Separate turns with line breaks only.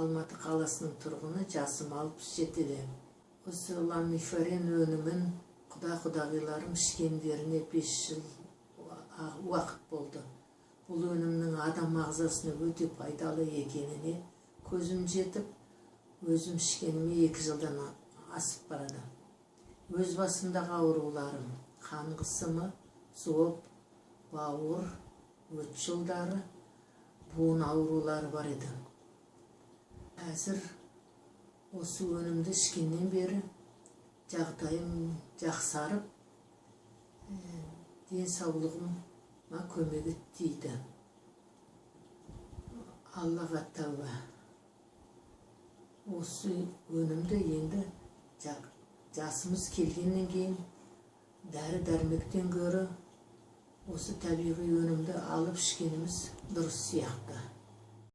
Алматы қаласының тұрғыны, жасым 67-де. Осы ламиферен өнімін құда құдағиларым ішкендеріне 5 жыл уақыт болды. Бұл өнімнің адам ағзасына өте пайдалы екеніне көзім жетіп, өзім ішкеніме 2 жылдан асып барады. Өз басымдағы ауруларым: қан қысымы, зоб, бауыр, өт жолдары, буын аурулары бар еді. Қазір осы өнімді ішкеннен бері жағдайым жақсарып, денсаулығыма көмегі тиді. Аллаға тәуба. Осы өнімді енді жасымыз келгеннен кейін дәрі дәрмектен гөрі осы табиғи өнімді алып ішкеніміз дұрыс сияқты.